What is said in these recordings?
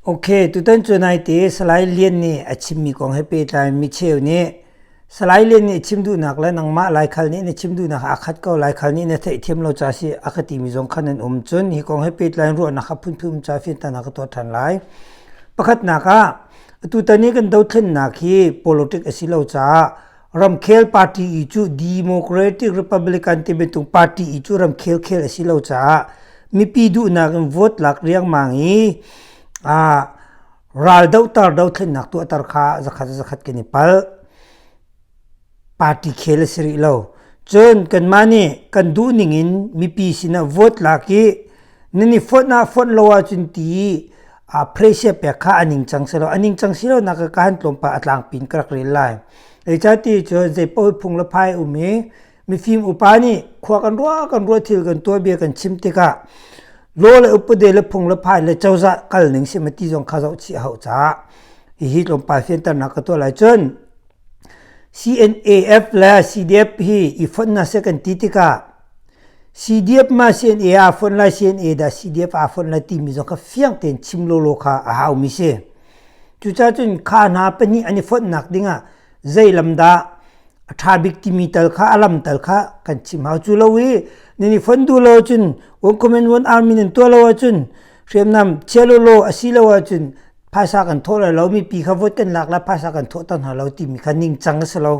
Ok, tutan cu naite Salai Lian nih a chimmi kong he pehtlai micheu nih Salai Lian nih a chim duhnak le nangmah Laikhal nih na chim duhnak aa khat ko, Laikhal nih na theihthiam lo ca si a ka timi zong khan an um. Cun hi kong he pehtlai in ruahnak a phunphun um ca fianternak ka tuah ṭhan lai. Pakhatnak ah, atutan i kan dothlennak hi politic a si lo caah ramkhel party i cu Democratic Republican ti bantuk party i cu ramkhel khel a si lo caah mipi duhnak in vote lak riangmang i ral dohter dothlennak tuahter kha zakhat zakhat kan i palh. Party khel a si rih lo. Cun kanmah nih kan duh ning in mipi sinah vote lak i nan i fonh ah fonh lo ahcun ti i pressure pek kha a ningcang si lo. A ningcang si lo nak ka han tlawmpal a tlangpi in ka rak rel lai. Zeicahti cun zeipaoh hi phung le phai um i mifim upa nih khua kan ruah kan ruah thil kan tuah bia kan chim tikah law le upade le phung le phai le cozah kal ning si ma ti zong kha zoh chih a hauh caah hihi tlawmpal fianternak ka tuah lai. Cun CNAF le CDF hi i fonh hna seh kan ti tikah CDF ma CNA aa fonh lai CNA dah CDF aa fonh lai timi zong kha fiang tein chim lawlaw kha a haumi si. Cucaah cun kha hna pahnih an i fonhnak dingah zei lam dah a ṭha bik timi tal kha a lam tal kha kan chim hau. Cu lo i nan i fonh duh lo ahcun one command one army nan tuah lo ahcun hriamnam chia lawlaw a si lo ahcun phaisa kan thawh lai lo mipi kha vote kan lak lai phaisa kan thawhter hna lo timi kha ningcang a si lo.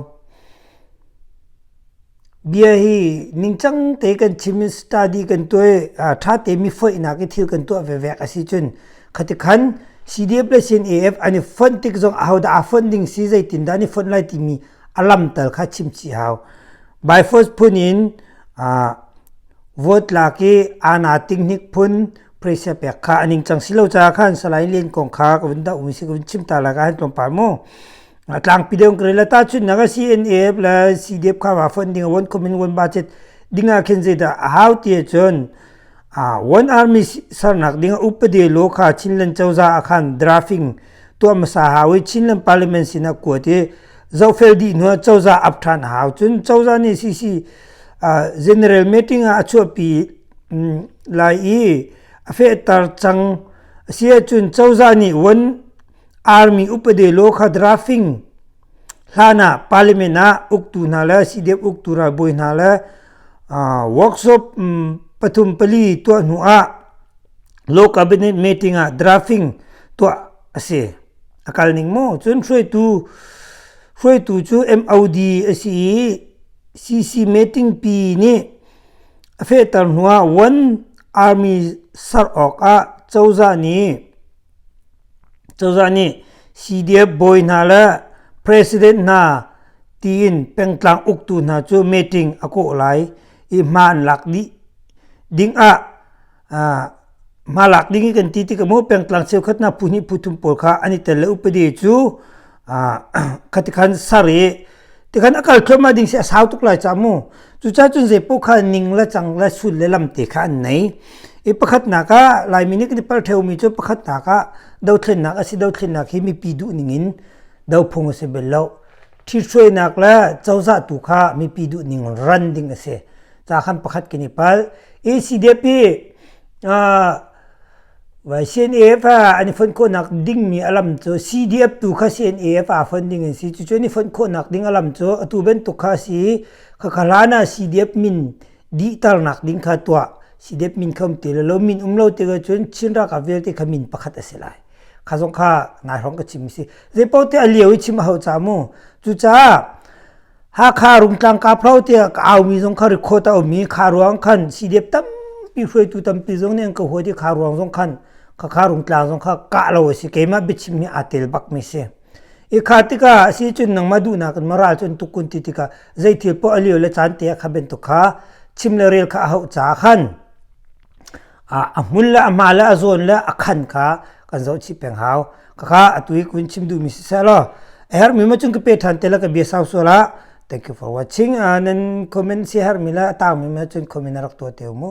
Bia hi ningcang te kan chim in study kan tuah i ṭha te mi foihnak i thil kan tuah vevek a si cun khati khan CDF le CNAF an i fonh tik zong ahodah aa fonh ding si zeitindah an i fonh lai timi a lam tal kha chim chih hau. By force phun in vote lak i ana tinghnik phun pressure pek kha a ningcang si lo caah khan Salai Lian kong kha ka vun dah um si ka vun chim ta lai ka han tlawmpal mu. Tlangpi deuh ka rel ta chun na ka CNAF le CDF kha wa fund ding one common one budget ding ah khin zeidah a hau ti cun one army sernak ding upade law kha Chinland cozah ah khan drafting tuah hmasa hau i Chinland parliament sinah kuat i zohfel dih hnu ah cozah ap ṭhan hau cun cozah nih CC general meeting ah a chuahpi lai i a fehter cang a si ahcun cozah nih one army upade law kha drafting hlan ah parliament ah uktu hna le CDF uktu ralbawi hna le workshop pathum pali tuah hnu ah law cabinet meeting ah drafting tuah a si a kal ning maw cun hruaitu hruaitu cu MOD a si i CC meeting pi nih a fehter hnuah One Army ser awkah cozah nih cozah nih CDF bawi hna le president hna tiin pengtlang uktu hna cu meeting a kawh lai i hma an lak dih dingah Hmalak ding i kan ti tikah maw pengtlang cheukhat hna phu hnih phu thum pawl kha an i tel le upadi cu khati khan ser i tikhan a kal thluahmah ding si a sau tuk lai ca mu. Cucaah cun zeipaoh kha ning le cang le sul le lam te kha an nei. I pakhatnak ah Laimi nih kan i palh ṭheumi cu pakhatnak ah dothlennak a si dothlennak hi mipi duh ning in dophung a si bel lo. Ṭhithruainak le cozah tu kha mipi duh ning ran ding a si. Ca khan pakhat kan i palh. ACDP CNAF ah an i fonh khawhnak dingmi a lam cu CDF tu kha CNAF aa fonh ding an si. Cucu an i fonh khawhnak ding a lam cu atu bantuk kha a si. Khakha hlan ah CDF min dihternak ding kha tuah. CDF min kha um ti lo min um lo tikah cun Chin ralkap vialte kha min pakhat a si lai. Kha zong kha nai hrawng ka chim si. Zeipaoh te a lio i chim a hau ca mu. Cucaah Hakha Rungtlang Kaphro tiah ka aumi zong kha record a um i kha ruang khan CDF tampi hruaitu tampi zong nih an ka huat i kha ruang zong khan khakha Rungtlang zong kha kah lo a si keimah biachim hi aa tel bakmi si. I kha tikah a si cun nangmah duhnak in maral cun tuk kun ti tikah zei thil poah a lio le caan te ah kha bantuk kha chim le rel kha a hauh caah khan a hmun le a hma le a zawn le a khan kha kan zoh chih peng hau. Khakha atu i kun chim duhmi si seh law a herhmi ma cun ka pe ṭhan te la ka bia sau sual ah thank you for watching. Nan comment si herhmi le a tangmi ma cun comment rak tuah te u mu.